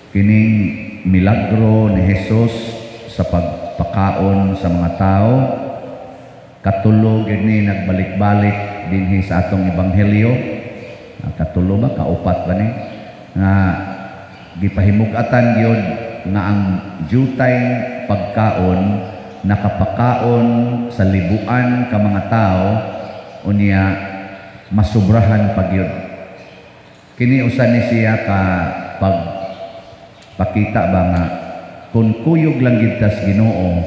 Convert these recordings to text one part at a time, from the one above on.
Kining milagro ni Jesus sa pagpakaon sa mga tao, katulo gyud ni nagbalik-balik dinhi sa atong ebanghelyo. Ah, katulo ba, kaupat ba ni nga gipahimug-atan gyud nga ang jutay pagkaon nakapakaon sa libuan ka mga tao, unya masubrahan pa gyud. Kini usa ni siya ka pagpakita ba nga kung kuyog lang gyud tas Ginoo,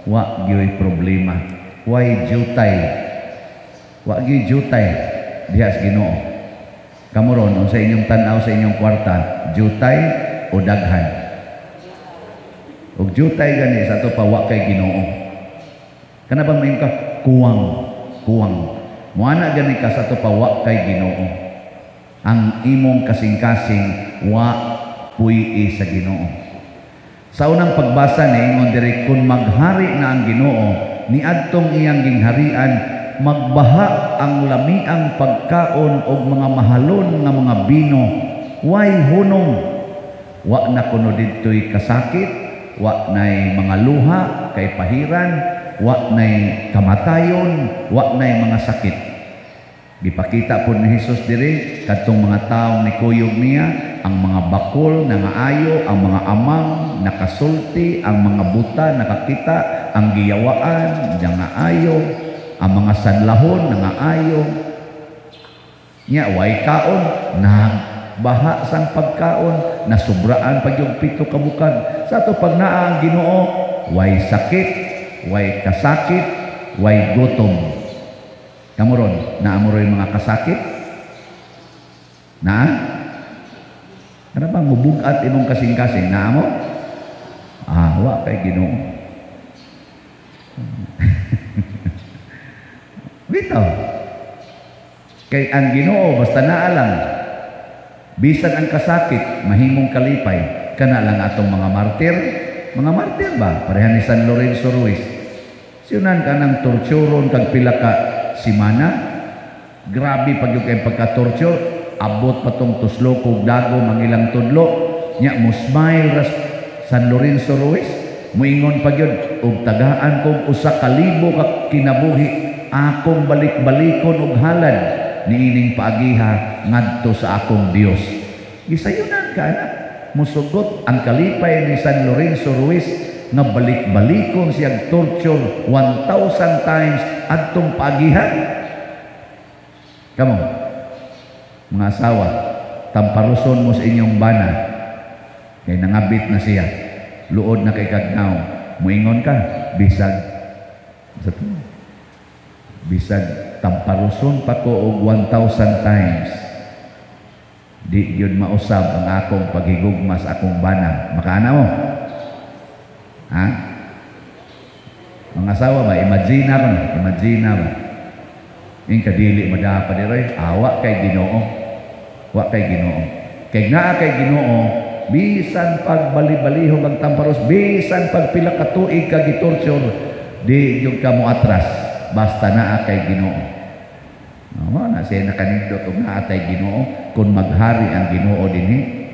wa gyoy problema, way jutay, wa gyoy jutay diha sa Ginoo. Kamo ron, unsa inyong tan-aw sa inyong kwarta, jutay o daghan? Og jutay gani, sa ato pa wa kay Ginoo. Kana bang mayon ka kuwang kuwang, moana gani ka, sa ato pa wa kay Ginoo. Ang imong kasing-kasing wa puy sa Ginoo. Sa unang pagbasa ni ingon diri, kun maghari na ang Ginoo, niadtong iyang gingharian, magbaha ang lamiang pagkaon og mga mahalon nga mga bino, way hunong. Wa na kuno didtoy kasakit, wa nay mga luha kay pahiran, wa nay kamatayon, wa nay mga sakit. Gipakita po ni Jesus diri kadtong mga taong nikuyog niya, ang mga bakol nangaayo, ang mga amang nakasulti, ang mga buta nakakita, ang giyawaan nangaayo, ang mga sanlahon nangaayo. Nya way kaon, nagbaha sang pagkaon, nasubraan pag yung pito ka bukag. Sa ato pag naa ang Ginoo, way sakit, way kasakit, way gutom. Kamo ron, naa mo ro'y mga kasakit? Naa? Kana bang mubugat imong kasing-kasing? Naa mo? Ah, wa kay Ginoo. Bitaw. Kay ang Ginoo basta naa lang, bisan ang kasakit mahimong kalipay. Kana lang atong mga martir, mga martir ba? Pareha ni San Lorenzo Ruiz. Siyunan ka ng torturon kag pila ka simana. Grabe pag yung kay pagka-torture, abot pa tong tuslok og dagom ang ilang tudlo. Nya mo smile ras San Lorenzo Ruiz, muingon pa gyud, "Og tagaan kog 1,000 ka kinabuhi, akong balik-balikon og halad niining paagiha ngadto sa akong Dios." Gisayunan ka anak. Musugot ang kalipay ni San Lorenzo Ruiz nga balik-balikon siyang torture 1,000 times adtong paagihan. Kamo, mga asawa, tamparuson mo sa inyong bana kay nangabit na siya, luod na kay kagnaw, muingon ka, bisag sa to, bisag tamparuson pa ko og 1,000 times, di yun mausab ang akong paghigugma sa akong bana. Makaana mo? Ha? Mga asawa ba, imagine ko na, imagine ba? Yung kadili mo da pa diroy, awa kay Ginoo. Wa kay Ginoo. Kay naa kay Ginoo, bisan pagbali-balihog ang tamparos, bisan pag pila ka tuig ka gitorture, di gyud ka mo atras, basta naa kay Ginoo. No, na siya nakanindot og naa tay Ginoo. Kung maghari ang Ginoo dinhi,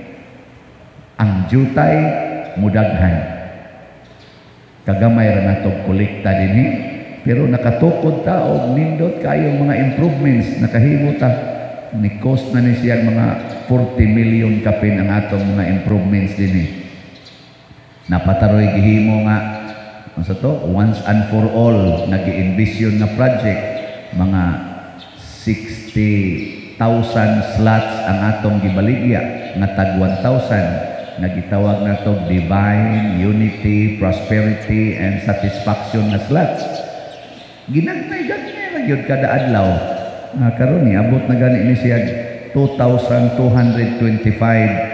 ang jutay mudaghan. Kagamay ra natog kolekta dinhi, pero nakatukod ta og nindot kayong mga improvements nakahimo ta. Ni cost na ni siya mga 40 million kapin ang atong mga improvements dinhi. Napataroy gihimo nga unsa to, once and for all nga gi-envision nga project, mga 60,000 slots ang atong gibaligya nga tag 1,000 nga gitawag nato divine unity, prosperity and satisfaction nga slots. Ginagmay-gagmay ra gyud kada adlaw. Nga karon ni abot na gani ni siya 2,225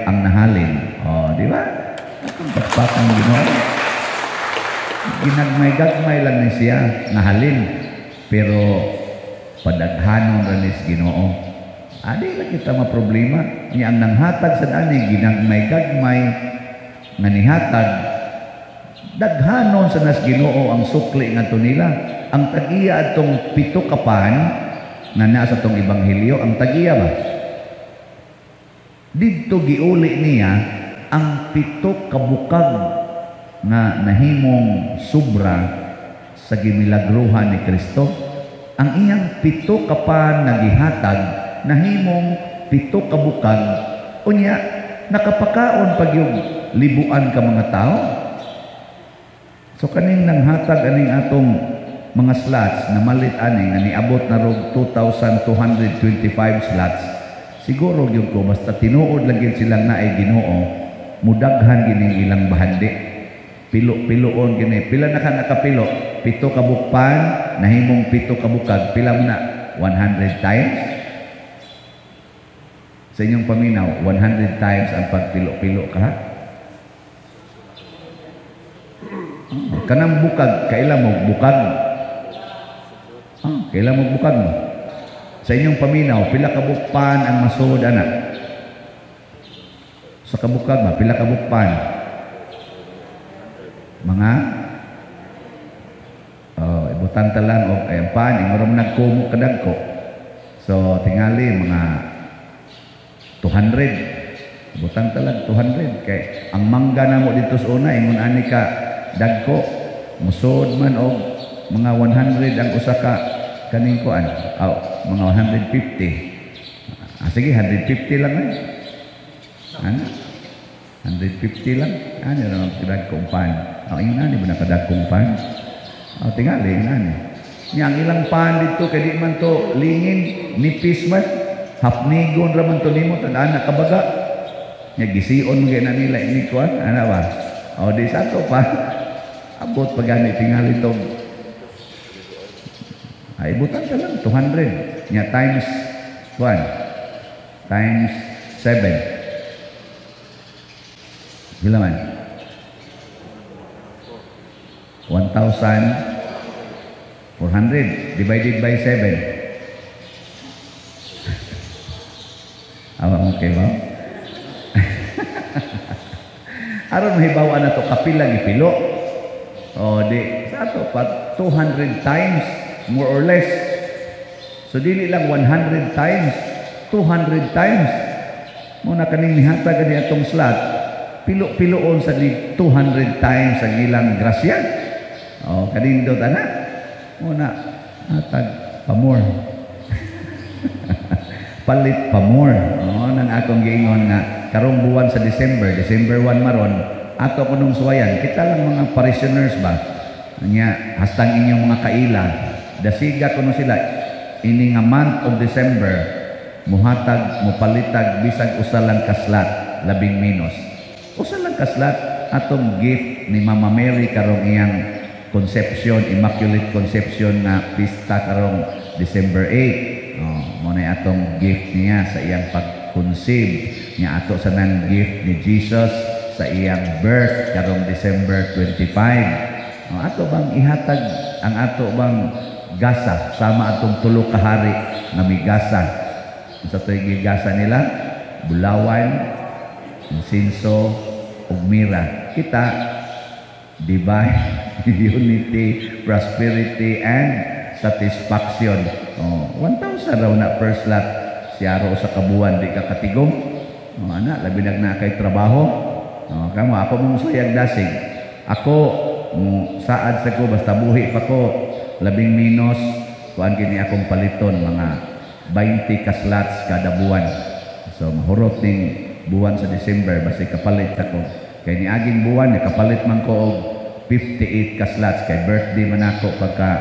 ang nahalin. Oh, di ba? Atong pakpakan Ginoo. Ginagmay-gagmay lang ni siya nahalin, pero padaghanon ra ni Ginoo. Adi lang kita maproblema. Niya ang nanghatag sa ani ginagmay-gagmay nga nihatag, daghanon sa nas Ginoo ang sukli ngadto nila. Ang tag-iya atong pito ka pan na naa sa tong ebanghelyo, ang tag-iya ba? Didto giuli niya Ang 7 ka bukag nga nahimong sobra sa gimilagruhan ni Kristo, ang iyang 7 ka pan nga gihatag nahimong 7 ka bukag, unya nakapakaon pag yung libuan ka mga tao. So kaning nanghatag aning atong mga slots na malit ani nga niabot na rog 2,225 slots, siguro gyud ko basta tinuod lang gyud silang naay Ginoo, mudaghan gining ilang bahandi. Pilo-piloon gini. Pila na ka nakapilo? 7 ka bukpan, nahimong 7 ka bukag. Pila mo na? 100 times? Sa inyong paminaw, 100 times ang pagpilo-pilo ka, ha? Oh, kanang bukag, kaila mo bukag? Oh, kaila mo bukag mo? Sa inyong paminaw, pila ka bukpan ang masuod ana? Sa kabukag ba, pila ka bukpan? Mga oh, ibutan ta lang og ay pan ingorom nagkumo kadagko. So tingali mga 200. Ibutan ta lang 200 kay ang mangga namo dito sa una ingon ani ka dagko, musod man og mga 100 ang usa ka kaning kuan. Oh, mga 150. Ah, sige, 150 lang eh. Ano? 150 lang. Ano naman kadagkong pan? Oh, ingon ani ba nakadagkong pan? Oh, tingali ingon ani. Nya ang ilang pan dito kay di man to lingin, nipis man, hapnigon ra man to nimo tan-an na kabaga. Nya gision man gyud na nila ini kuan, ana ba? Oh, di sa to pa. Abot pa gani tingali to. Ay butan ka lang 200. Nya times 1 times 7. Pila man? 1,400 divided by 7. Awa mo kay ba? Aron mahibaw-an na to kapila gipilo. O di sa ato pa 200 times more or less. So dili lang 100 times, 200 times. Muna kaning nihatag ani atong slot, pilo-piloon sa ni 200 times ang ilang grasya. O kanindot ana. Muna hatag pa more. Palit pa more. O nang akong giingon nga karong buwan sa December, December 1 maron, ato kunong suwayan, kita lang mga parishioners ba? Nya hastang inyong mga kaila, dasiga kuno sila ini nga month of December muhatag mupalitag bisag usa lang ka slot, labing minus. Usa lang ka slot atong gift ni Mama Mary karong iyang conception, Immaculate Conception nga pista karong December 8. Oh, mo na atong gift niya sa iyang pag-conceive, niya ato sa nang gift ni Jesus sa iyang birth karong December 25. Oh, ato bang ihatag ang ato bang gasa sama atong tulo ka hari nga migasa. Sa to'y gigasa nila, bulawan, insinso, ug mira. Kita divine unity, prosperity, and satisfaction. Oh, 1,000 raw na first lot. Siyaro sa kabuan, di ka katigom. Oh, ana, labi nag na kay trabaho. Oh, kamo, ako mong sayag dasig. Ako, mo saad sa ko, basta buhi pa ko, labing minus, kuan kini akong paliton, mga 20 ka slots kada buwan. So, mahurot ning buwan sa December, basta kapalit ako. Kay niaging buwan, nakapalit man ko og 58 ka slots. Kay birthday man ako pagka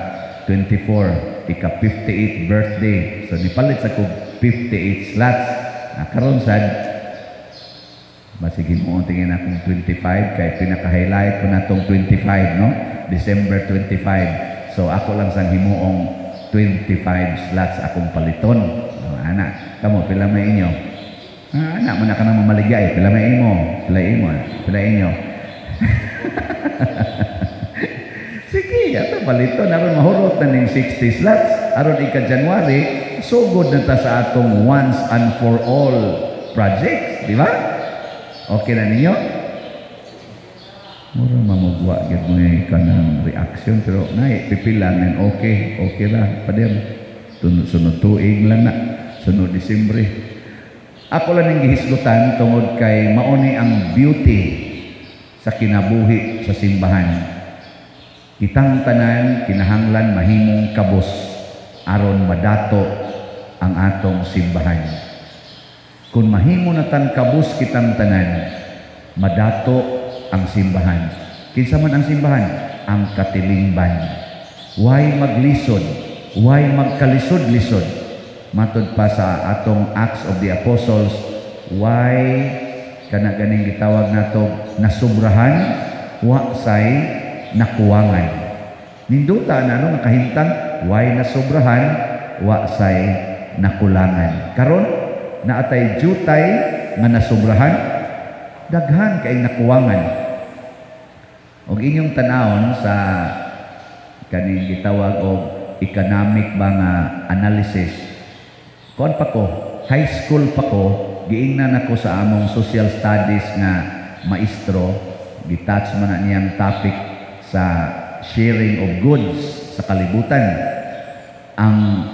24, ika 58 birthday. So, nipalit sa ko 58 slots. Karon sad, basig himuon tingin akong 25, kay pinaka-highlight ko na tong 25, no? December 25. So, ako lang sang himuong 25 slots akong paliton. Oh, ana, kamo, pila may inyo? Ah, anak mo na ka nang mamaligay. Pila may imo? Pila imo? Pila inyo? Sige, ato paliton. Aron mahurot na ning 60 slots. Aron ika January, sugod na ta sa atong once and for all projects. Di ba? Okay na ninyo? Mura mamugwa gyud mo kanang reaction, pero nay pipila men okay, okay ra pader. Sunod tuig lang na, sunod Disyembre. Ako lang ning gihisgutan tungod kay mao ni ang beauty sa kinabuhi sa simbahan. Kitang tanan kinahanglan mahimong kabus aron madato ang atong simbahan. Kung mahimo na tang kabus kitang tanan, madato ang simbahan. Kinsa man ang simbahan? Ang katilingban. Why maglisod? Why magkalisod-lisod? Matod pa sa atong Acts of the Apostles, why kana ganing gitawag nato nasubrahan, wa say nakuwangan. Ninduta na no nga kahimtang, why nasubrahan, wa say nakulangan. Karon naatay jutay nga nasubrahan, daghan kay nakuwangan. Og inyong tanawon sa kaning gitawag og economic ba nga analysis. Kuan pa ko, high school pa ko, giingnan ako sa among social studies nga maestro, gitouch man na niyang topic sa sharing of goods sa kalibutan. Ang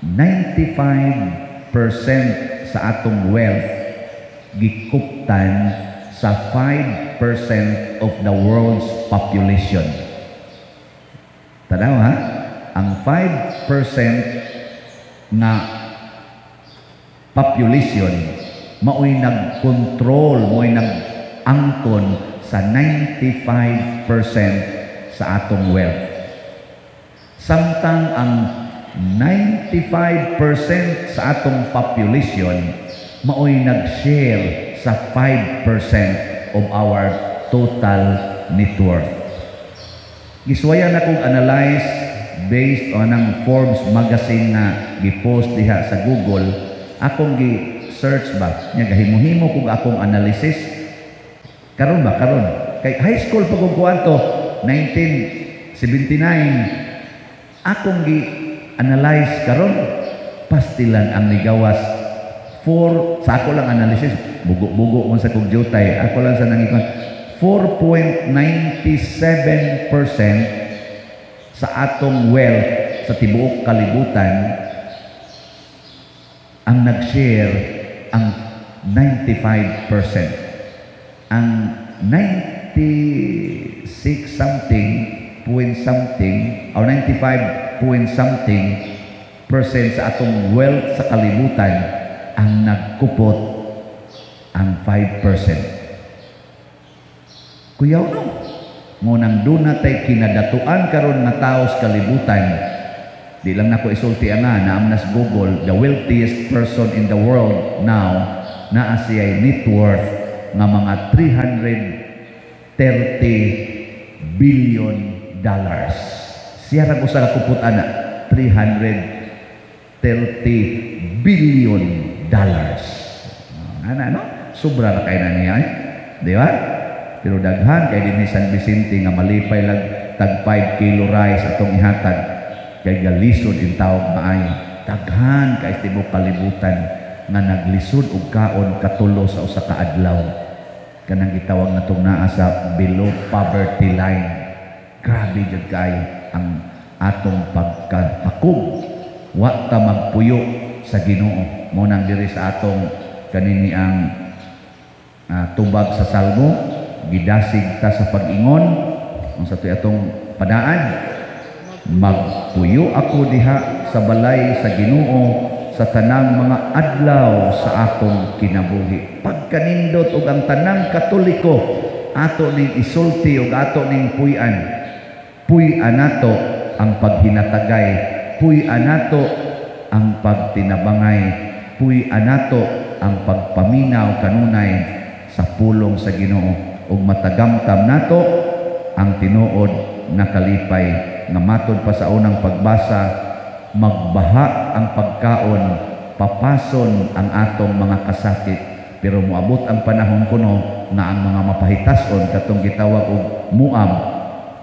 95% sa atong wealth gikuptan sa 5% of the world's population. Tanaw ha? Ang 5% na population mao'y nag-control, mao'y nag-angkon sa 95% sa atong wealth. Samtang ang 95% sa atong population mao'y nag-share sa 5% of our total net worth. Giswayan akong analyze based on ang Forbes magazine na gi-post diha sa Google. Akong gi-search ba nya, gahimo-himo kog akong analysis karon ba, karon kay high school pa kog kuan to, 1979. Akong gi-analyze karon, pastilan ang nigawas 4 sa ako lang analysis, bugo-bugo man sa kog jutay, ako lang sa nangikon, 4.97% sa atong wealth sa tibuok kalibutan ang nag-share ang 95%. Ang 96 something point something or 95 point something percent sa atong wealth sa kalibutan ang nagkupot ang 5%. Kuyaw no? Mo nang duna tay kinadatuan karon nga tao sa kalibutan. Di lang nako isulti nga naam nas Google, the wealthiest person in the world now naa siya'y net worth nga mga $330 billion. Siya ra usa ka kupot ana, $330 billion. Ana no? Sobra ra kay na niya eh. Di ba? Pero daghan kay dinhi San Vicente nga malipay lang tag 5 kilo rice atong ihatag kay galisod in tawag maayo. Daghan kay tibuok kalibutan nga naglisod og kaon katulo sa usa ka adlaw, kanang gitawag natong naa sa below poverty line. Grabe jud kaayo ang atong pagkapakog, wa ta magpuyo sa Ginoo. Mo nang diri sa atong kanini ang tubag sa Salmo, gidasig ta sa pag-ingon unsa to'y atong padaan: "Magpuyo ako diha sa balay sa Ginoo sa tanang mga adlaw sa akong kinabuhi." Pagkanindot og ang tanang Katoliko ato ning isulti ug ato ning puy-an. Puy-an nato ang paghinatagay, puy-an nato ang pagtinabangay, puy-an nato ang pagpaminaw kanunay sa pulong sa Ginoo ug matagamtam nato ang tinuod na kalipay nga matod pa sa unang pagbasa, magbaha ang pagkaon, papason ang atong mga kasakit, pero moabot ang panahon kuno nga ang mga mapahitason katong gitawag og Moab,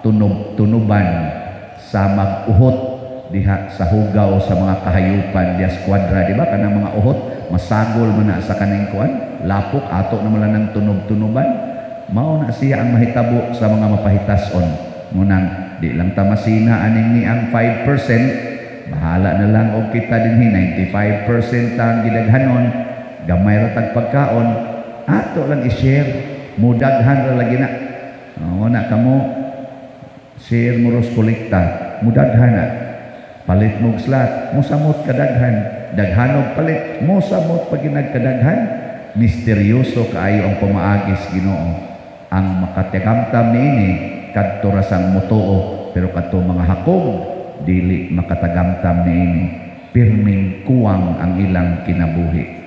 tunob tunuban sa mag-uhot diha sa hugaw sa mga kahayupan diha sa kwadra, di ba? Kanang mga uhot masagol man na sa kaning kuan lapok, ato na man ng tunob-tunuban. Mao na siya ang mahitabo sa mga mapahitason. Ngunang di lang ta masina aning ni ang 5%, bahala na lang og kita dinhi 95% ang gidaghanon. Gamay ra tag pagkaon, ato lang i-share, mudaghan ra lagi na. O na kamo, share mo ros kolekta, mudaghan na. Palit mo slot, musamot kadaghan. Daghanog palit, musamot pag nagkadaghan. Misteryoso kaayo ang pamaagis Ginoo. Ang makatagamtam niini kadto ra sang mutuo, pero kadto mga hakog dili makatagamtam niini. Pirming kuwang ang ilang kinabuhi.